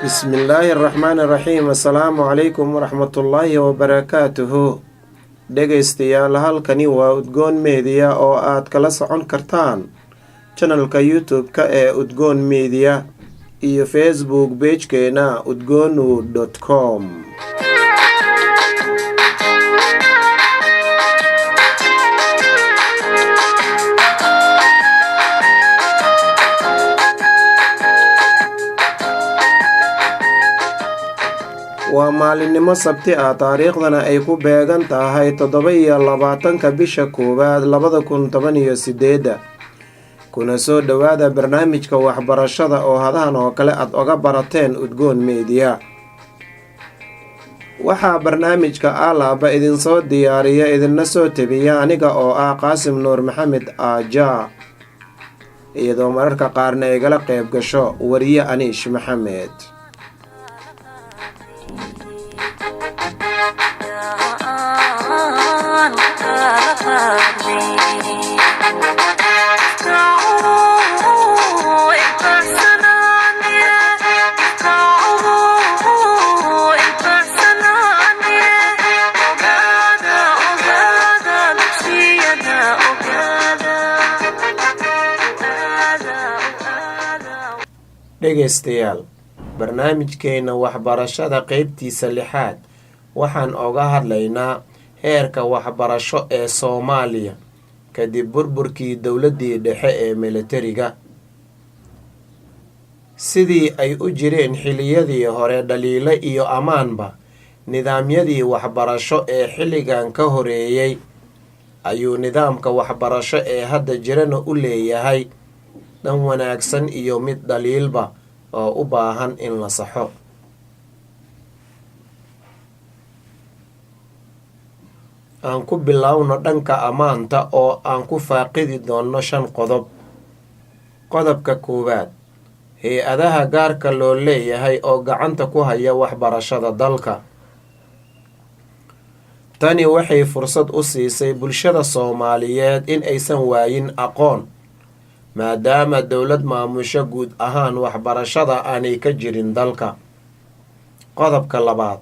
Bismillaahi araxmaani iraxiim. Assalaamu calaykum waraxmatullaahi wabarakaatuhu. Dhegaystayaal, halkani waa Udgoon Media oo aad kala socon kartaan channelka YouTube-ka ee Udgoon Media iyo Facebook pagekeena udgoonu.com. Waa maalinimo Sabti ah, taariikhdana ay ku beegan tahay 27-ka bisha koowaad 2018-da. Kuna soo dhowaada barnaamijka waxbarashada oo hadahan oo kale aad oga barateen Udgoon Media. Waxaa barnaamijka alaaba idinsoo diyaariya, idinla soo tebiya aniga oo ah Qaasim Nuur Maxamed Aaja, iyadoo mararka qaarna igala qayb gasho wariye Aniish Maxamed. Dhegaystayaal, barnaamijkeena waxbarashada qeybtiisa lixaad waxaan oga hadlaynaa heerka waxbarasho ee Soomaaliya kadib burburkii dowladdii dhexe ee militariga. Sidii ay u jireen xilliyadii hore dhaliilo iyo ammaanba, nidaamyadii waxbarasho ee xilligan ka horeeyey ayuu nidaamka waxbarasho ee hadda jirana u leeyahay dhan wanaagsan iyo mid dhaliilba oo u baahan in la saxo. Aan ku bilowno dhanka ammaanta oo aan ku faaqidi doono shan qodob. Qodobka koowaad: hay-adaha gaarka loo leeyahay oo gacanta ku haya waxbarashada dalka. Tani waxay fursad u siisay bulshada Soomaaliyeed in aysan waayin aqoon, maadaama dowlad maamusho guud ahaan waxbarashada aanay ka jirin dalka. Qodobka labaad: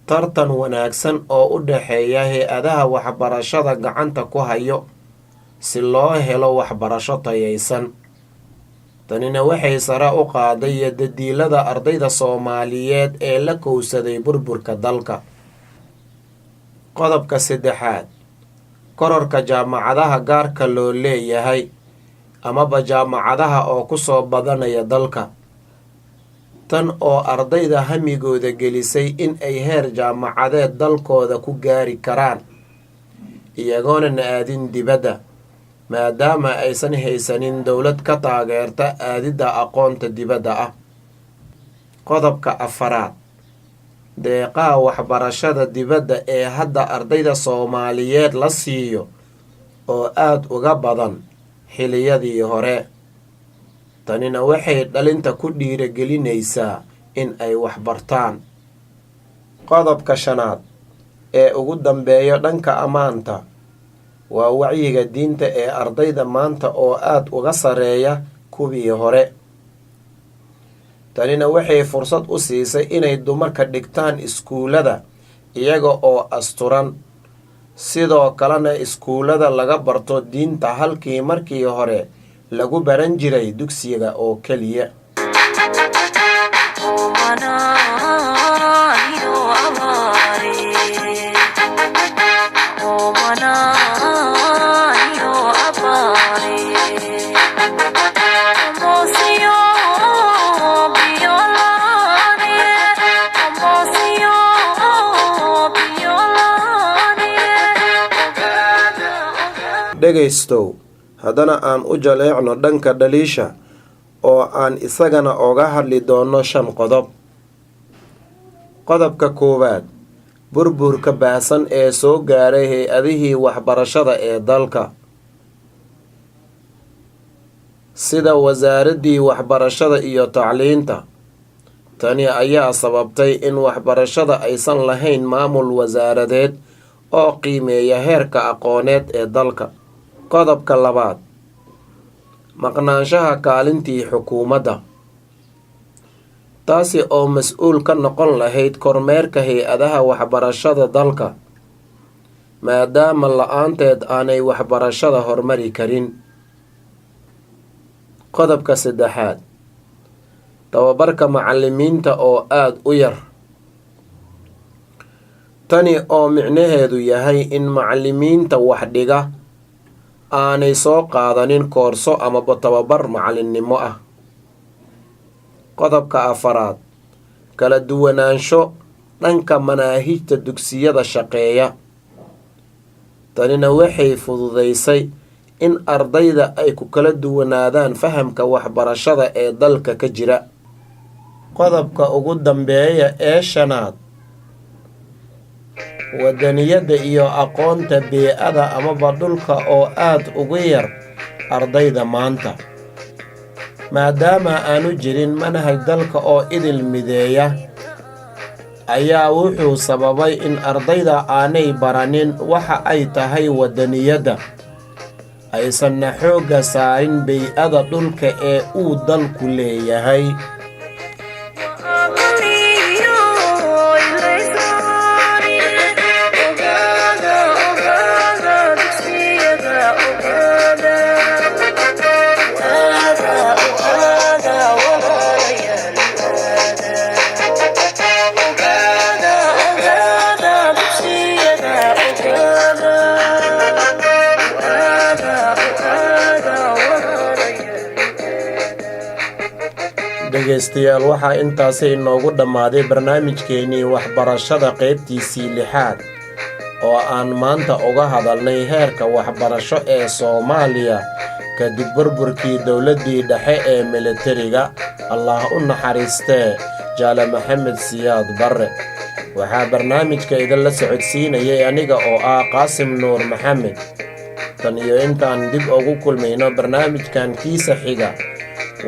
tartan wanaagsan oo u dhexeeya hay-adaha waxbarashada gacanta ku hayo si loo helo waxbarasho tayaysan. Tanina waxay sare u qaaday yadadiilada ardayda Soomaaliyeed ee la kowsaday burburka dalka. Qodobka saddexaad: kororka jaamacadaha gaarka loo leeyahay amaba jaamacadaha oo kusoo badanaya dalka, tan oo ardayda hamigooda gelisay in ay heer jaamacadeed dalkooda ku gaari karaan iyagoonan aadin dibadda, maadaama aysan haysanin dowlad ka taageerta aadidda aqoonta dibadda ah. Qodobka afaraad: deeqaha waxbarashada dibadda ee hadda ardayda Soomaaliyeed la siiyo oo aada uga badan xiliyadii hore. Tanina waxay dhalinta ku dhiiragelinaysaa in ay waxbartaan. Qodobka shanaad ee ugu dambeeya dhanka ammaanta waa wacyiga diinta ee ardayda maanta oo aada uga sareeya kuwii hore. Tanina waxay fursad u siisay inay dumarka dhigtaan iskuullada iyaga oo asturan, sidoo kalena iskuullada laga barto diinta, halkii markii hore lagu baran jiray dugsiga oo keliya. Dhegaystow, haddana aan u jaleecno dhanka dhaliisha. Oo aan isagana oga hadli doono shan qodob. Qodobka koowaad: burburka baahsan ee soo gaaray hay-adihii waxbarashada ee dalka, sida Wasaaraddii Waxbarashada iyo Tacliinta. Tani ayaa sababtay in waxbarashada aysan lahayn maamul wasaaradeed oo qiimeeya heerka aqooneed ee dalka. Qodobka labaad: maqnaanshaha kaalintii xukuumadda, taasi oo mas-uul ka noqon lahayd kormeerka hay-adaha waxbarashada dalka, maadaama la-aanteed aanay waxbarashada horumari karin. Qodobka saddexaad: tababarka macalimiinta oo aada u yar. Tani oo micnaheedu yahay in macalimiinta wax dhiga aanay soo qaadanin koorso amaba tababar macalinnimo ah. Qodobka afaraad: kala duwanaansho dhanka manaahijta dugsiyada shaqeeya. Tanina waxay fududeysay in ardayda ay ku kala duwanaadaan fahamka waxbarashada ee dalka ka jira. Qodobka ugu dambeeya ee shanaad: wadaniyadda iyo aqoonta bee-ada amaba dhulka oo aada ugu yar ardayda maanta, maadaama aanu jirin manhaj dalka oo idil mideeya, ayaa wuxuu sababay in ardayda aanay baranin waxa ay tahay wadaniyadda, aysanna xoogga saarin bey-ada dhulka ee uu dalku leeyahay. Dhegaystayaal, waxaa intaasi inoogu dhammaaday barnaamijkeenii waxbarashada qaybtiisii lixaad, oo aan maanta uga hadalnay heerka waxbarasho ee Soomaaliya kadib burburkii dowladdii dhexe ee militariga, Allah u naxariistee Jaale Maxamed Siyaad Barre. Waxaa barnaamijka idinla socodsiinayay aniga oo ah Qaasim Nuur Maxamed. Tan iyo intaan dib ugu kulmayno barnaamijkan kiisa xiga,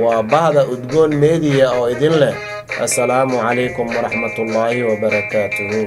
waa bahda Udgoon Media oo idin leh: assalaamu calaykum waraxmatullaahi wabarakaatuhu.